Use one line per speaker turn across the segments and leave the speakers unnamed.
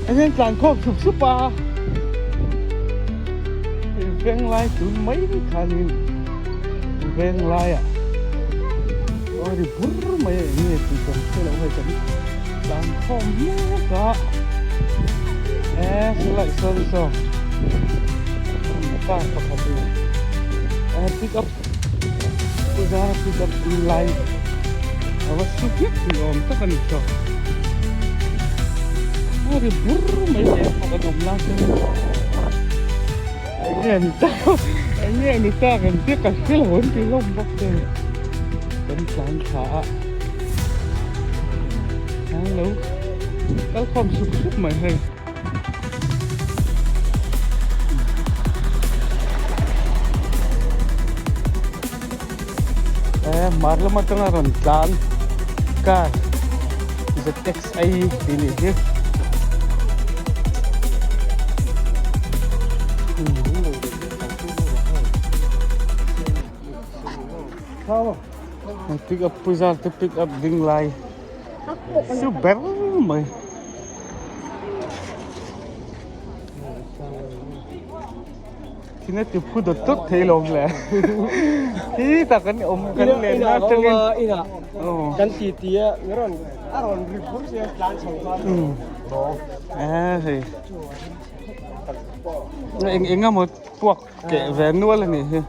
Eng tlan khawm sup sup a. Veng lai tun mai khanin veng laiah a ri bur mai a eng nge tih kan hre loh hei kan tlan khawm mek a e silai sawn saw car pakhat in e pick up puja pick up lai a va su hlek ni awm tak a ni saw a ri bur mai leh pawh kan awm lai chuan eng nge ni ta eng nge ni ta kan tia ka hre lo an ti hlawm bawk te kan tlan thla a an lo kal khawm sup sup mai hei. Hmar lam atanga rawn tlan car ZXi tih nih hi. Pick up puzar te pick up ding lai su ber mai. Thina ti phu dawt dawt thei lo le. Hi tak kan awm kan len na tangin.
Ina kan ti ti a ron a ron ri phur sia tlan chho khan.
Eh hei. Eng eng emaw puak keh ve nual ani hi.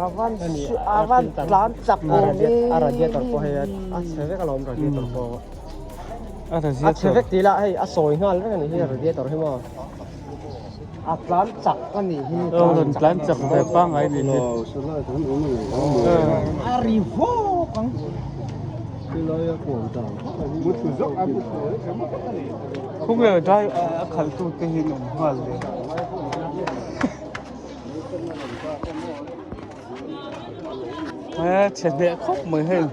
Avan avan tlan chak awm e. A radiator pawh hei a chhe vek alawm radiator pawh.
A radiator.
A chhe vek tih lah hei a sawi nghal vek ani hi a radiator hi maw. A tlan chak a nih hi.
Aw rawn tlan chak ve pangngai nih hi.
A ri vawk ang.
Khawngel dai a khalh tu te hi an awm nghal le. He chhe hneh khawp mai hei.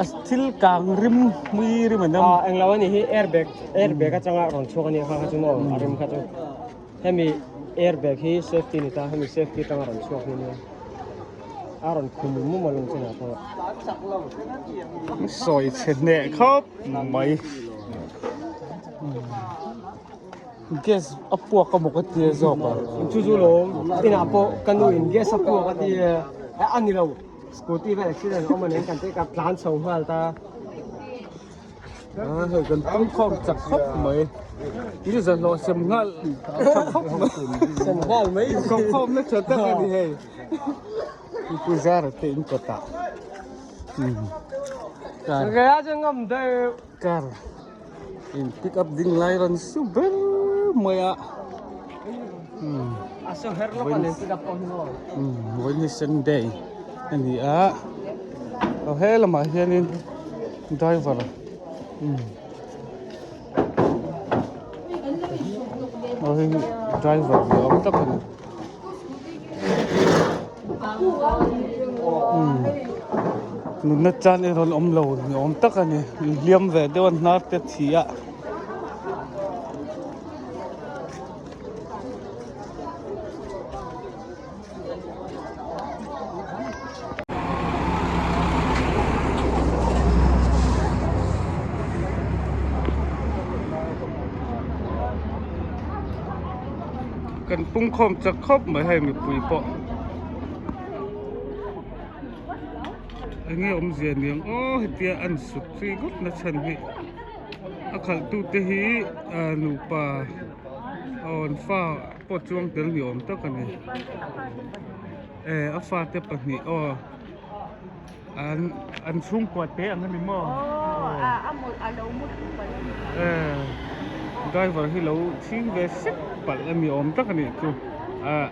A thil kang rim hmui rim an awm.
Englo a nih hi airbag airbag atanga rawn chhuak a nih kha kha chu maw a rim kha chu. Hemi airbag hi safety ni ta hemi safety atanga rawn chhuak hi nia. A rawn khum mum a lung chenah pawh.
Sawi chhe hneh khawp mai. Gas a puak emaw ka tia zawk a.
Chu chu lo inah pawh ka nu in gas a puak a tia a ni lo scooty vel accident awm aniang kan tih ka tlan chho nghal ta.
A hei kan pum khawm chak khawp mai ni za hlawh sem nghal tha khawp mai
sem nghal mai
khawp khawp na tha tak a ni hei pu zara te in kawtah
car
car in pick up ding lai rawn su ber mai a vawiin sunday a ni a aw he lamah hianin driver aw hei hi driver ni awm tak a ni. Nunna chan erawh an awm lo ni awm tak a ni inhliam ve deuh a hnar te thi a. Kan pungkhawm chak khawp mai hei mipui pawh enge awmzia niang aw hetia an sut zui ngawt na chhan hi a khalh tu te hi nupa aw an fa pawh chuang tel ni awm tak a ni eh a fate pahnih aw. An an chhungkua te ang a ni maw? Eh driver hi lo chhing ve sek palh a ni awm tak a nih chu ah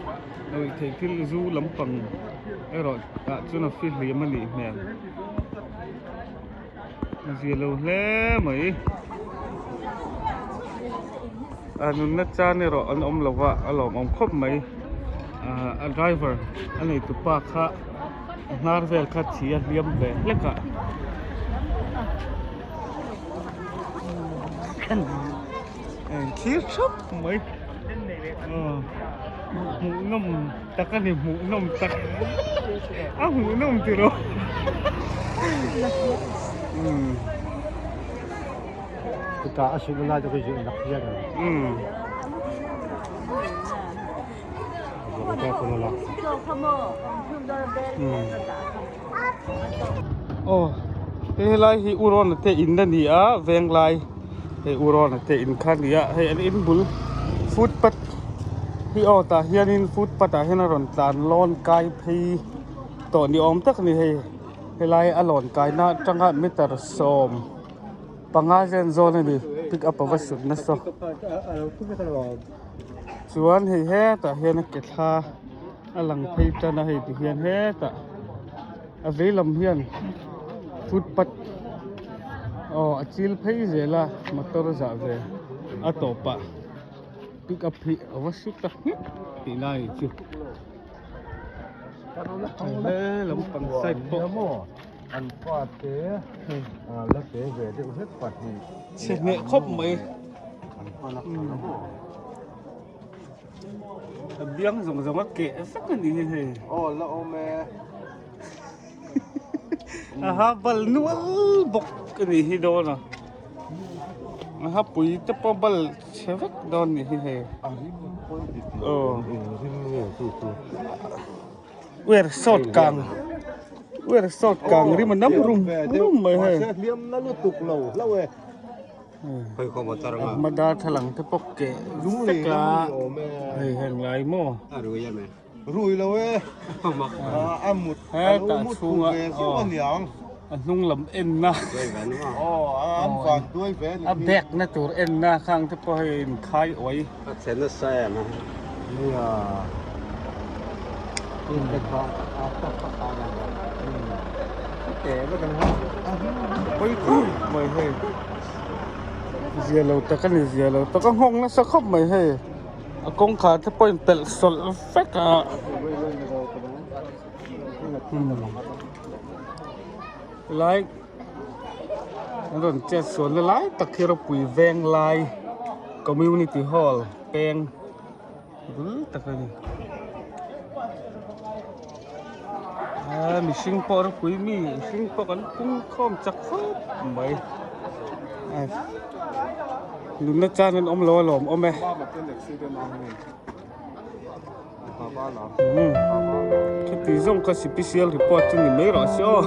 lawih theih thil zu lampang erawh ah chuan a fihlim a nih hmel a zia lo hle mai a nunna chan erawh an awm lova a lawmawm khawp mai ah a driver a neitupa kha. A hnar vel kha thi a hliam ve hlek a a thlir thap mai hmuh nawm tak a ni hmuh nawm tak a hmuh nawm tiraw umm.
Chutah a sut na lai te khi zilh nak hian a ni.
Umm. Aw hei helai hi Urawn te in a ni a Venglai hei Urawn te in kha a ni a hei an in bul footpath hi aw tah hianin footpath ah hian a rawn tlan lawn kai phei tawh ni awm tak a ni hei helai a lawn kaina atanga meter 15 zen zawn a ni pick up a va sut nasa chuan hei hetah hian a ke thla a lang phei tan a hei ti hian hetah a vei lam hian footpath aw a chil phei zel a motor zah ve a tawpah pick up hi a va sut ta nghek tih lai chu he lampang side pawh.
An fate la te ve deuh hlek pahnih.
Chhe hneh khawp mai.
An pan a kal a maw.
A biang zawng zawng a keh vek a ni hi hei.
Aw la awm e.
A ha bal nual bawk a ni hi dawn a. A ha pui te pawh bal chhe vek dawn a ni hi hei.
A rim pawn dik lo eng rim nge chu chu.
Uer sawt kang uer sawt kang rim a nam rum rum mai hei.
Hliam na lutuk lo hlauh e.
A darthlalang te pawh keh vek a hei heng lai maw.
Rui lo e. A mut
hetah chhunga a hnung lam en na a bag na tur en na khang te pawh hei in khai uai.
A chhe nasa em a. Nia. In te kha a tak tak a na.
Te va kan ha. Poi khawp mai hei. Zia lo tak a ni zia lo tak a nghawng nasa khawp mai hei. A kawngkhar te pawh in pelh sawlh vek a. Lai an rawn chet sual na lai tak hi ropui veng lai community hall peng bul tak a ni a mihring pawh ropui mi mihring pawh kan pung khawm chak khawp mai nunna chan an awm lo alawm awm e. Khiti zawng kha special report chu ni mai rawh se aw.